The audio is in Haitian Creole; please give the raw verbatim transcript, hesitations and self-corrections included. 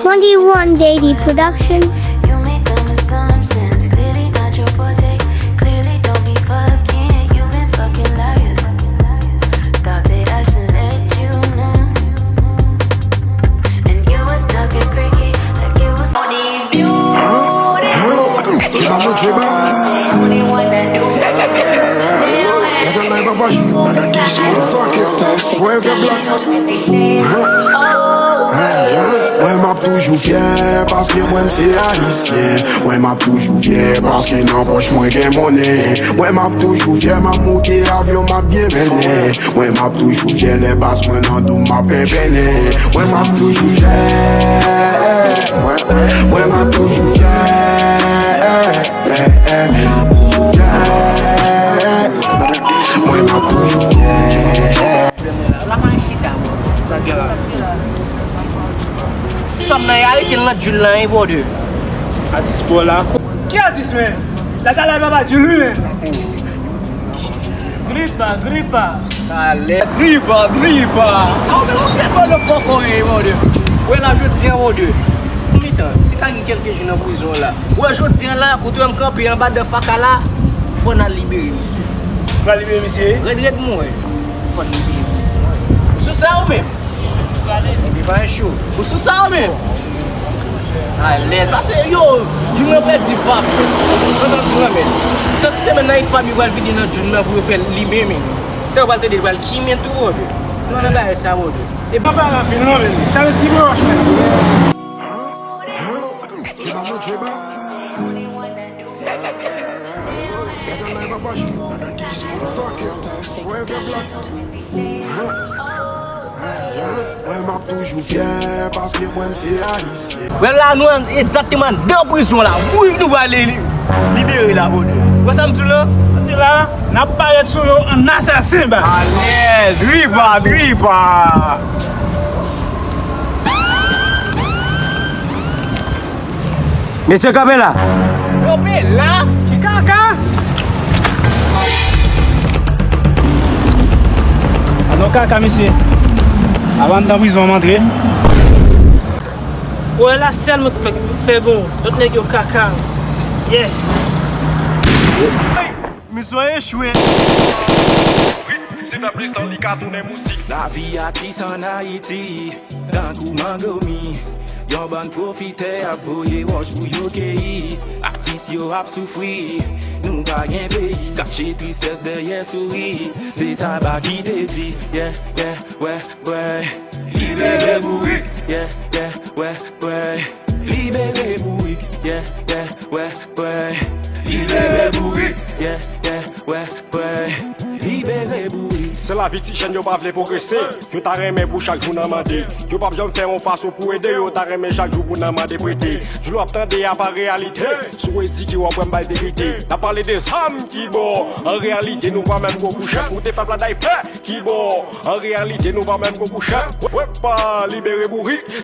Twenty-one Daily Production. You made dumb assumptions, clearly not your forte. Clearly don't be fucking, you been fucking liars. Thought that I should let you know. And you was talking freaky, like you was all these beautiful. Only one that do it. Fuck it, forever black. Mwen m ap toujou fyè paske mwen m se ayisyen. Mwen m ap toujou fyè paske nan pòch mwen gen monnen. Mwen m ap toujou fyè, m ap moute avyon, m ap byen mennen. Mwen m ap toujou fyè lè baz mwen nan do m ap penpennen. Mwen m ap toujou fyè. Mwen m ap toujou fyè. Mwen m ap toujou fyè. Pwoblèm mwen la. La pa chita, bro. Sa gen la. Si pa m nan, arete l nan djil la, wi, bro, de. Atis pa w la. Ki atis, men? Dada la, papa, djil, wi, men. Gripa, gripa. Alè, gripa, gripa. A, ou menm, ou fè motherfucker, wi, bro, de. Wè la, jodi a, bro, de. Konbyen tan? Se ka gen kèlke jou nan prizon la. Wè, jodi a la, kote w wè m kanpe anba dan faka la, fò n al libere misye. Pral libere misye? Rèd, rèd, mwen. Fò n libere. Ou sou sa ou menm? Li pa cho. Ou sou sa ou menm? Alèz. Pase yo, djunn nan pèdi vag. Pandan djunn nan men. Chak semèn nan, e fab yo pral vide nan djunn nan pou yo fè l libe men. Lè yo pral tande, li pral kimen tou, bro. Nou nan bagay sa, bro. E pa pa rapid, non, men. Challenge ki bro, men. Mwen m ap toujou fyè paske mwen m se ayisyen. Wè la, nou an egzakteman anndan prizon la. Wi, nou pral li-, libere la, bro. Wè sa m di w lan? Sa di la, n ap parèt sou yo an asasen, ba. Alèz, gripa, gripa. Mesye, kanpe la. Kanpe la? Ki kaka? Anon kaka, mesye. Avan anndan prizon an antre. Wè la sèl mwen k fè, fè bon. Lòt nèg yo kaka. Yes. Misyon echwe. Si fè plis tan li ka tounen moustik. Lavi atis ann Ayiti, tankou mango mi. Yon bann pwofitè ap voye wòch pou yo keyi. Atis yo ap soufri, nou pa gen peyi. Kache tristès dèyè souri, se sa Baky te di. Yeah, yeah, wè, wè. Libere bourik, yeah, yeah, wè, wè. Libere bourik, yeah, yeah, wè, wè. Libere bourik, yeah, yeah, wè, wè. Libere bourik. Se lavi ti jèn yo pa vle pwogrese. Yo ta renmen pou chak jou nan mande. Yo p ap janm fè yon fason pou ede yo. Ta renmen chak jou pou nan mande prete. Jou w ap tande a pa reyalite. Si w edike w ap wè m bay verite. N ap pale de zam ki bon. An reyalite nou pa menm gwo fouchèt. Moute pèp la daypè ki bon. An reyalite nou pa menm gwo fouchèt. Wè pa libere bourik.